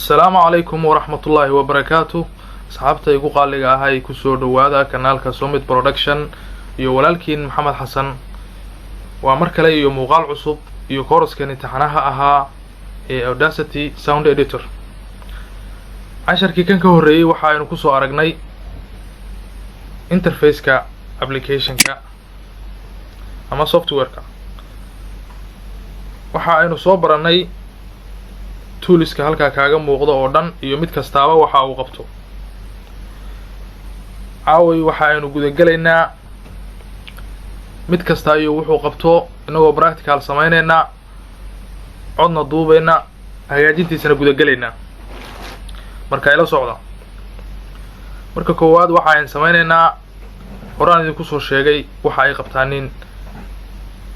Asalaamu calaykum waraxmatullaahi wabarakaatu. Asxaabta igu qaaliga ahay, kusoo dhawaada kanaalka Somit Production iyo walaalkiin Maxamed Xasan. Waa mar kale iyo muuqaal cusub iyo kooraskan imtixaanaha ahaa ee Audacity Sound Editor. Casharkii kan ka horreeyey waxa aynu kusoo aragnay interfaceka applicationka ama softwareka. Waxa aynu soo baranay toolska halkaa kaaga muuqda oo dhan iyo mid kastaaba waxa uu qabto. Caaway waxa aynu gudagelaynaa mid kasta iyo wuxuu qabto, inagoo practical sameyneynaa, codna duubayna, hagaajintiisana gudagelaynaa. Marka ila socda. Marka koowaad waxa aynu sameyneynaa, horaan idinku soo sheegay, waxa ay qabtaanin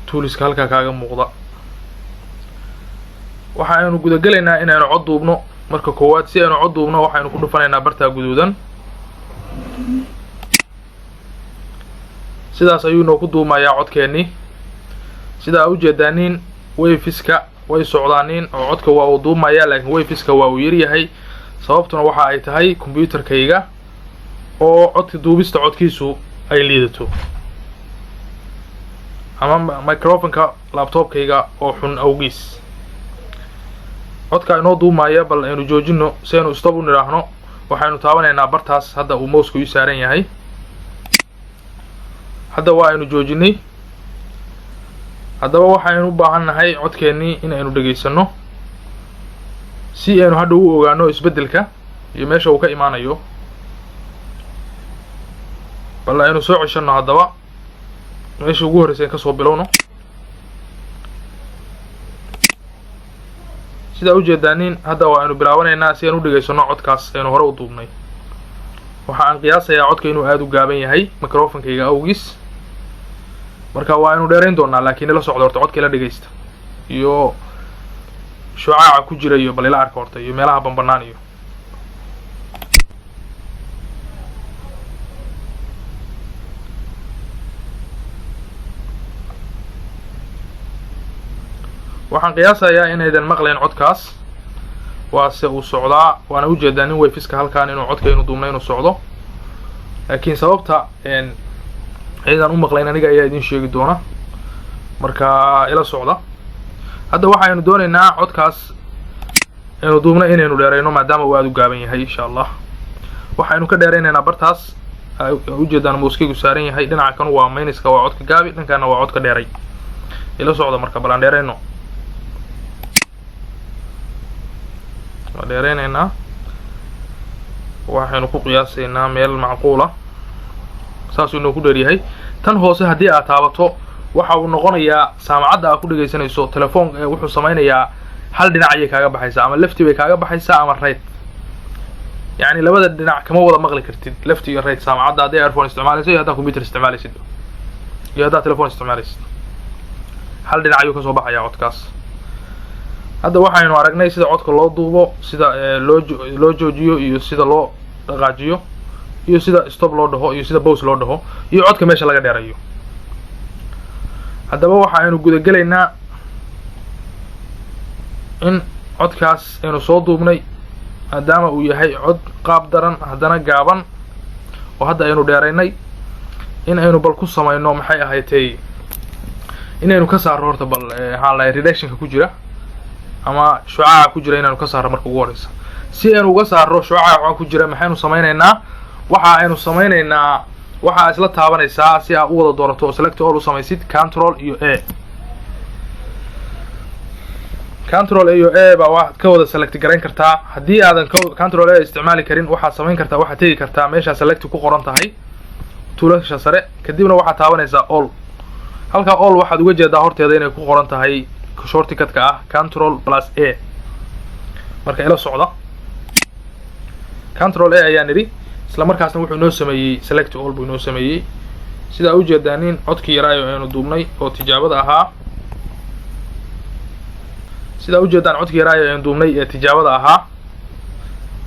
toolska halkaa kaaga muuqda. Waxa aynu gudagelaynaa inaynu cod duubno. Marka koowaad, si aynu cod duubno, waxaynu ku dhufanaynaa bartaa guduudan. Sidaas ayuu inoo ku duumayaa codkeennii. Sidaa ujeedaanin, waveska way socdaaniin oo codka waa uu duumayaa, laakiin waveska waa uu yaryahay. Sababtuna waxa ay tahay computerkayga oo codka duubista codkiisu ay liidato ama microphoneka laptopkayga oo xun awgiis. Codka inoo duumaya bal aynu joojino. Si aynu stop u nidhaahno, waxaynu taabanaynaa bartaas hadda uu mouseka ii saaran yahay. Hadda waa aynu joojinay. Haddaba waxaynu u baahan nahay codkeennii in aynu dhegaysano, si aynu hadha u ogaano isbeddelka iyo meesha uu ka imaanayo. Bal aynu soo ceshanno. Haddaba meesha ugu horreysa an kasoo bilowno. Sidaa ujeedaanin, hadda waa aynu bilaabanaynaa si aan u dhegaysano codkaas aynu hore u duubnay. Waxa aan qiyaasayaa codka inuu aada u gaaban yahay microphonkayga awgiis, marka waa aynu dheerayn doonaa, laakiin ila socda horta, codka ila dhegaysta iyo shucaaca ku jira iyo bal ila arka horta iyo meelaha banbanaan iyo waxaan qiyaasayaa inaydan maqlayn codkaas. Waase uu socdaa, waana ujeedaa nin waveska halkaan inuu codka inu duubna inuu socdo, laakiin sababta aydan u maqlayn aniga ayaa idin sheegi doona. Marka ila socda. Hadda waxaynu doonaynaa codkaas aynu duubna inaynu dheerayno, maadaama uu aada u gaaban yahay. Insha Allah waxaynu ka dheeraynaynaa bartaas ujeedaan mousekaygu saaran yahay. Dhinaca kan waa minuska, waa codka gaabi, dhankaana waa codka dheeray. Ila socda. Marka bal aan dheerayno. Waa dheeraynaynaa, waxaynu ku qiyaasaynaa meel macquula. Saasuu inoo ku dheeryahay. Tan hoose haddii aad taabato, waxa uu noqonayaa saamacadda aad ku dhegaysanayso telefoon. Wuxuu sameynayaa hal dhinac ayay kaaga baxaysaa, ama left bay kaaga baxaysaa ama right. Yacni labada dhinac kama wada maqli kartid, left iyo right, saamacadda haddii earphone isticmaalayso iyo haddaad computer isticmaalaysid iyo haddaad telephone isticmaalaysid, hal dhinac ayuu kasoo baxayaa codkaas. Hadda waxaynu aragnay sida codka loo duubo, sida loo joojiyo iyo sida loo dhaqaajiyo iyo sida stop loo dhaho iyo sida pause loo dhaho iyo codka meesha laga dheerayo. Haddaba waxa aynu gudagelaynaa in codkaas aynu soo duubnay, maadaama uu yahay cod qaab daran haddana gaaban oo hadda aynu dheeraynay, in aynu bal ku samayno, maxay ahaydtay, inaynu ka saarno horta bal maxaa lahay reductionka ku jira ama shucaaca ku jira, inaynu ka saarno marka ugu horeysa. Si aynu uga saarno shucaaca ku jira, maxaynu samaynaynaa? Waxa aynu samaynaynaa, waxaa isla taabanaysaa, si aad u wada doorato oo select all u samaysid, Control iyo A. Control A iyo A baa waxaad ka wada select garayn kartaa. Haddii aadan Control A isticmaali karin, waxaad samayn kartaa, waxaad tegi kartaa meeshaa select ku qoran tahay, toolasha sare, kadibna waxaad taabanaysaa all. Halkaa all waxaad uga jeedaa horteeda inay ku qoran tahay shortcutka ah Control plus A. Marka ila socda. Control A ayaan idhi, isla markaasna wuxuu inoo sameeyey select all buu inoo sameeyey. Sidaa ujeedaanin, codkii yaraayo aynu duubnay oo tijaabada ahaa, sidaa ujeedaan, codkii yaraayo aynu duubnay ee tijaabada ahaa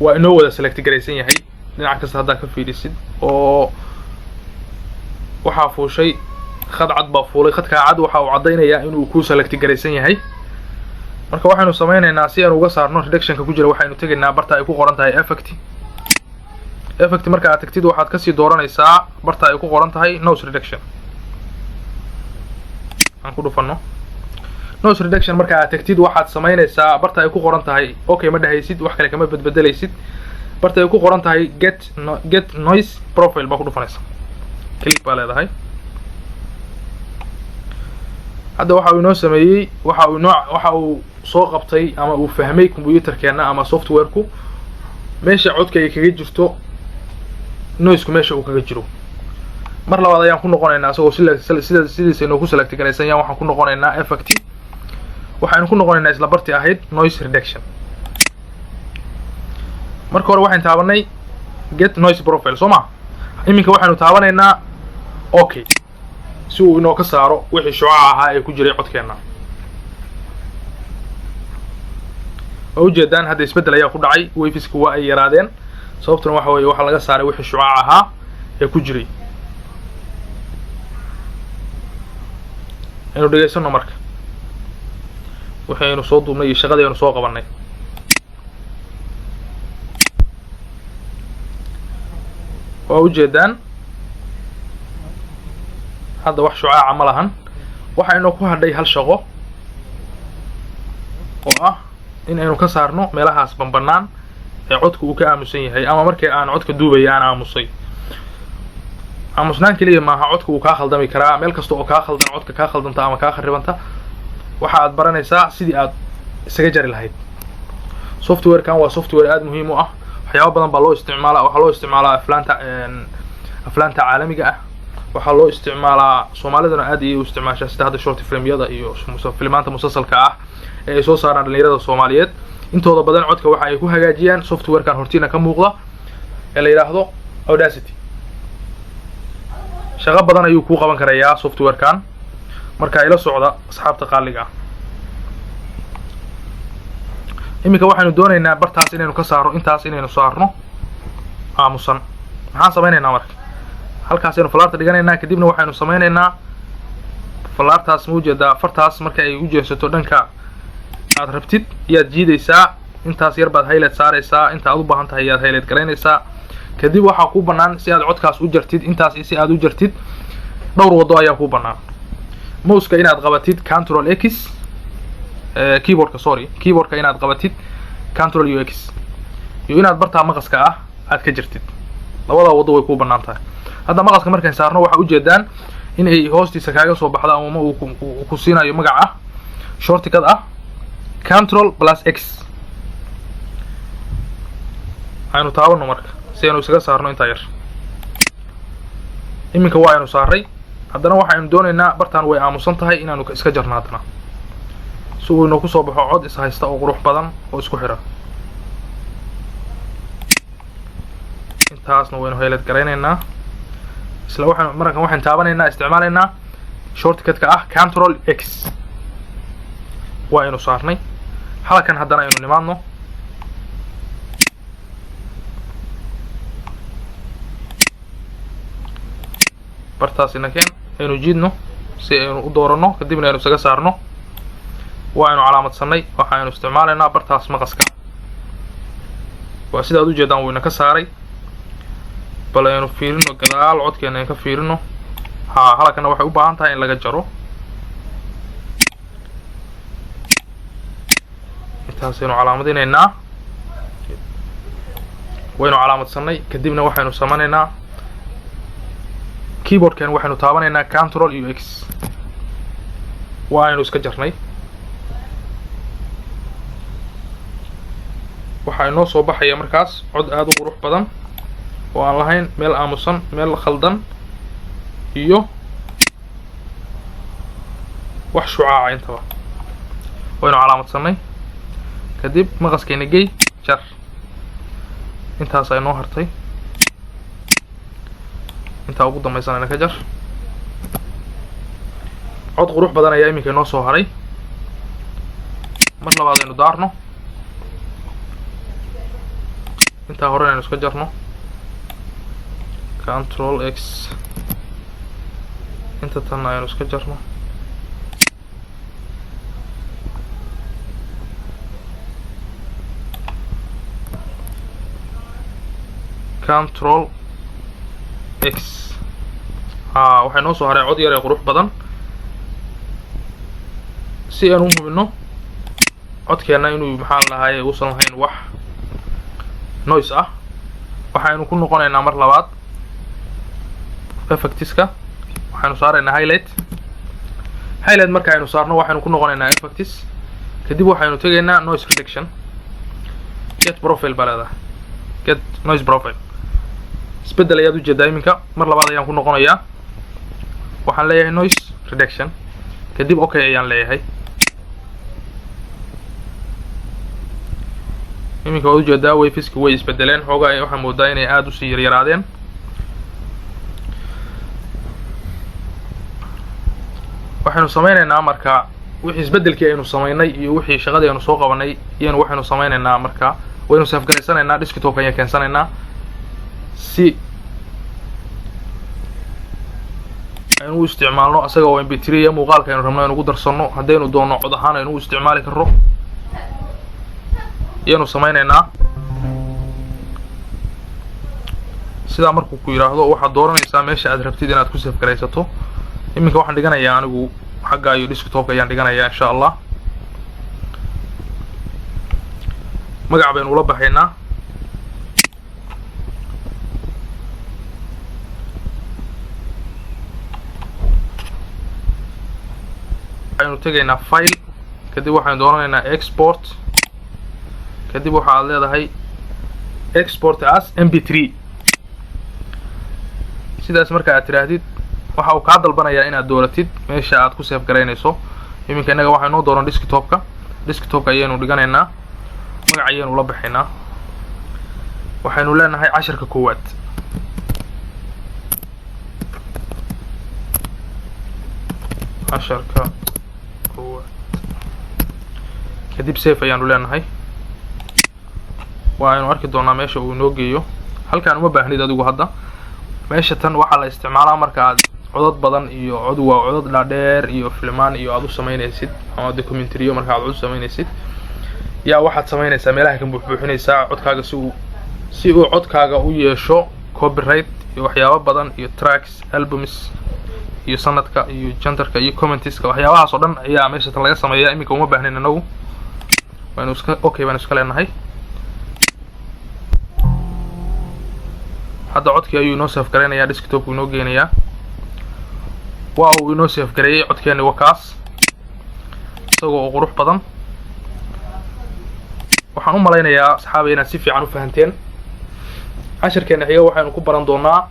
waa inoo wada select garaysan yahay dhinac kasta haddaa ka fiirisid, oo waxaa fuushay khad cad baa fuulay. Khadkaa cad waxa uu caddaynayaa inuu ku select garaysan yahay. Marka waxaynu sameynaynaa, si aan uga saarno reductionka ku jira, waxaynu tegaynaa barta ay ku qoran tahay Effect. Effect marka aad tagtid, waxaad kasii dooranaysaa barta ay ku qoran tahay Noise Reduction. Aan ku dhufano Noise Reduction. Marka aad tagtid, waxaad samaynaysaa barta ay ku qoran tahay okay ma dhehaysid, wax kale kama bedbedelaysid. Barta ay ku qoran tahay get no, get Noise Profile baa ku dhufanaysa, click baa leedahay. Hadda waxa uu inoo sameeyey, waxa uu soo qabtay ama uu fahmay computerkeena ama softwareku meesha codka ay kaga jirto, noiseku meesha uu kaga jiro. Mar labaad ayaan ku noqonaynaa, isagoo sida sidiisa inoo ku select garaysan yaan waxaan ku noqonaynaa Effect. Waxaynu ku noqonaynaa isla barti ahayd Noise Reduction. Marka hore waxaynu taabanay Get Noise Profile, soo ma? Iminka waxaynu taabanaynaa okay, si uu inoo ka saaro wixii shucaca ahaa ee ku jiray codkeenna. Waa ujeedaan, hadda isbeddel ayaa ku dhacay, waveska waa ay yaraadeen. Sababtuna waxa weeye waxaa laga saaray wixii shucaac ahaa ee ku jiray. Aynu dhegaysano marka wixii aynu soo duubnay iyo shaqadii aynu soo qabanay. Waa ujeedaan, hadda wax shucaaca ma lahan. Waxaynu ku hadhay hal shaqo oo ah in aynu ka saarno meelahaas banbanaan ee codka uu ka aamusan yahay, ama markii aan codka duubaya aan aamusay. Aamusnaan keliya maaha, codka uu kaa khaldami karaa. Meel kasta oo kaa khaldan, codka kaa khaldanta ama kaa kharibanta, waxa aad baranaysaa sidii aad isaga jari lahayd. Softwarekan waa software aada muhiim u ah. Waxyaaba badan baa loo isticmaalaa. Waxaa loo isticmaalaa aflaanta caalamiga ah. Waxaa loo isticmaalaa, soomaaliduna aad ayay u isticmaashaa, sida hadda short filmyada iyo filmaanta musalsalka ah ee ay soo saaraan dhalinyarada Soomaaliyeed. Intooda badan codka waxa ay ku hagaajiyaan softwarekan hortiina ka muuqda ee la yidhaahdo Audacity. Shaqo badan ayuu kuu qaban karayaa softwarekan. Marka ila socda, asxaabta qaaliga ah. Iminka waxaynu doonaynaa bartaas inaynu ka saarno, intaas inaynu saarno aamusan. Maxaan samaynaynaa marka? Halkaasaynu falaarta dhiganaynaa, kadibna waxaynu samaynaynaa falaartaas, ma ujeedaa? Fartaas marka ay u jeesato dhanka aad rabtid ayaad jiidaysaa. Intaas yar baad highlight saaraysaa, inta aad u baahan tahay ayaad highlight garaynaysaa. Kadib waxaa kuu bannaan si aad codkaas u jartid, intaas si aad u jartid, dhowr waddo ayaa kuu bannaan. Mouseka inaad qabatid Control X, keyboardka, sorry, keyboardka inaad qabatid Control u X, iyo inaad bartaa maqaska ah aad ka jirtid. Labadaa waddo way kuu bannaan tahay. Hadda maqaska markayn saarno, waxaa ujeedaan in ay hoostiisa kaaga soo baxdo ama uu ku siinayo magac ah, shortcut ah, Control plus X. Aynu taabano marka si aynu isaga saarno intaa yar. Iminka waa aynu saaray. Haddana waxaynu doonaynaa bartaan way aamusan tahay inaanu iska jarno haddana, si uu inoo kusoo baxo cod is haysta oo qurux badan oo isku xiran. Intaasna waynu highlight garaynaynaa. Isla waxaynu markan waxaynu taabanaynaa, isticmaalaynaa shortcutka ah Control X. Waa aynu saarnay. Halkan haddana aynu nimaadno. Bartaas inakeen aynu jiidno si aynu u dooranno, kadibna aynu isaga saarno. Waa aynu calaamadsanay. Waxaynu isticmaalaynaa bartaas maqaska. Waa sidaad ujeedaan, wuu ina ka saaray. Bal aynu fiirino gadaal codkeena, aynu ka fiirino. Haa, halkana waxay u baahan tahay in laga jaro. Intaasaynu calaamadinaynaa. Waynu calaamadsanay. Kadibna waxaynu sameynaynaa keyboardkan waxaynu taabanaynaa Control iyo X. Waa aynu iska jarnay. Waxaa inoo soo baxaya markaas cod aada u qurux badan oo aan lahayn meel aamusan, meel khaldan iyo wax shucaaca intaba. Waynu calaamadsanay. Kadib maqaskeena gey, jar. Intaas ay noo hartay, intaa ugu dambaysanayna ka jar. Cod qurux badan ayaa iminka inoo soo haray. Mar labaad aynu daarno. Intaa hore aynu iska jarno, Control X. Inta tanna aynu iska jarno. Control X. Ha, waxay noo soo haray cod yar ee qurux badan. Si aan u hubino codkeenna inuu, maxaa la dhahaye, uusan lahayn wax noise ah, waxaynu ku noqonaynaa mar labaad effectiska. Waxaynu saaraynaa highlight. Highlight marka aynu saarno, waxaynu ku noqonaynaa effects, kadib waxaynu tegaynaa noise reduction. Get profile baa leedahay, get noise profile. Isbeddel ayaad ujeedaa iminka. Mar labaad ayaan ku noqonayaa, waxaan leeyahay noise reduction, kadib okay ayaan leeyahay. Iminka waad ujeedaa, waveski way isbedeleen xoogaa. Waxaa moodaa inay aada usii yaryaraadeen. Waxaynu sameyneynaa marka wixii isbedelkii aynu samaynay iyo wixii shaqadii aynu soo qabanay iyanu waxaynu sameyneynaa marka waynu save garaysanaynaa, desktopka ayaan keensanaynaa si aynu u isticmaalno asaga oo MP3. Muuqaalka aynu rabno aynu ugu darsano, haddaynu doonno cod ahaan aynu u isticmaali karro ayaanu sameyneynaa. Sidaa markuu ku yidhaahdo, waxaad dooranaysaa meesha aad rabtid inaad ku save garaysato. Iminka waxaan dhiganayaa anigu xagga iyo desktopka ayaan dhiganayaa, insha Allah. Magac baynu ula baxaynaa. Waxaynu tegaynaa file, kadib waxaynu doonanaynaa export, kadib waxa aad leedahay export as MP3. Sidaas marka aad tidhaahdid, waxa uu kaa dalbanayaa inaad dooratid meesha aad ku save garaynayso. Iminka innaga waxay noo dooran desktopka. Desktopka ayaynu dhiganaynaa. Magac ayaynu ula baxaynaa. Waxaynu leenahay casharka koowaad. Casharka koowaad. Kadib save ayaanu leenahay. Waa aynu arki doonaa meesha uu inoo geeyo. Halkaan uma baahnid adigu hadda. Meesha tan waxaa la isticmaalaa marka aad codad badan iyo cod, waa codad dhaadheer iyo filmaan iyo aad u samaynaysid ama documentary. Marka aad cod u samaynaysid, yaa waxaad samaynaysaa meelaha kan buuxbuuxinaysaa codkaaga si uu codkaaga u yeesho copyright iyo waxyaabo badan iyo tracks, albums iyo sanadka iyo genderka iyo commentiska. Waxyaabahaas oo dhan ayaa meesha tan laga sameeyaa. Iminka uma baahnayn inagu, waynu iska okay baynu iska leenahay. Hadda codkii ayuu inoo save garaynayaa, desktopku inoo geenayaa. Waa uu inoo save gareeyey codkeeni, wakaas isagoo oo qurux badan. Waxaan u malaynayaa, asxaabay, inaad si fiican u fahanteen. Cashirkeena xiga waxaynu ku baran doonaa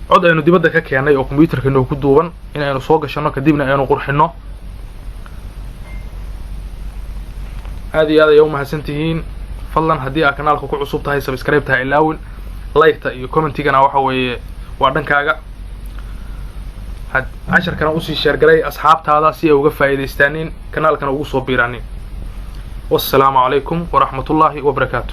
cod aynu dibadda ka keennay oo computerka inoo ku duuban in aynu soo gashano, kadibna aynu qurxino. Aad iyo aad ayaa umahadsan tihiin. Fadlan, haddii aad kanaalka ku cusub tahay, subscribe taha ilaawin. Liketa iyo commentigana waxa weeye waa dhankaaga. Casharkana usii share garay asxaabtaada si ay uga faa'iidaystaanin, kanaalkana ugu soo biiraanin. Wassalaamu calaykum waraxmatullaahi wabarakaatu.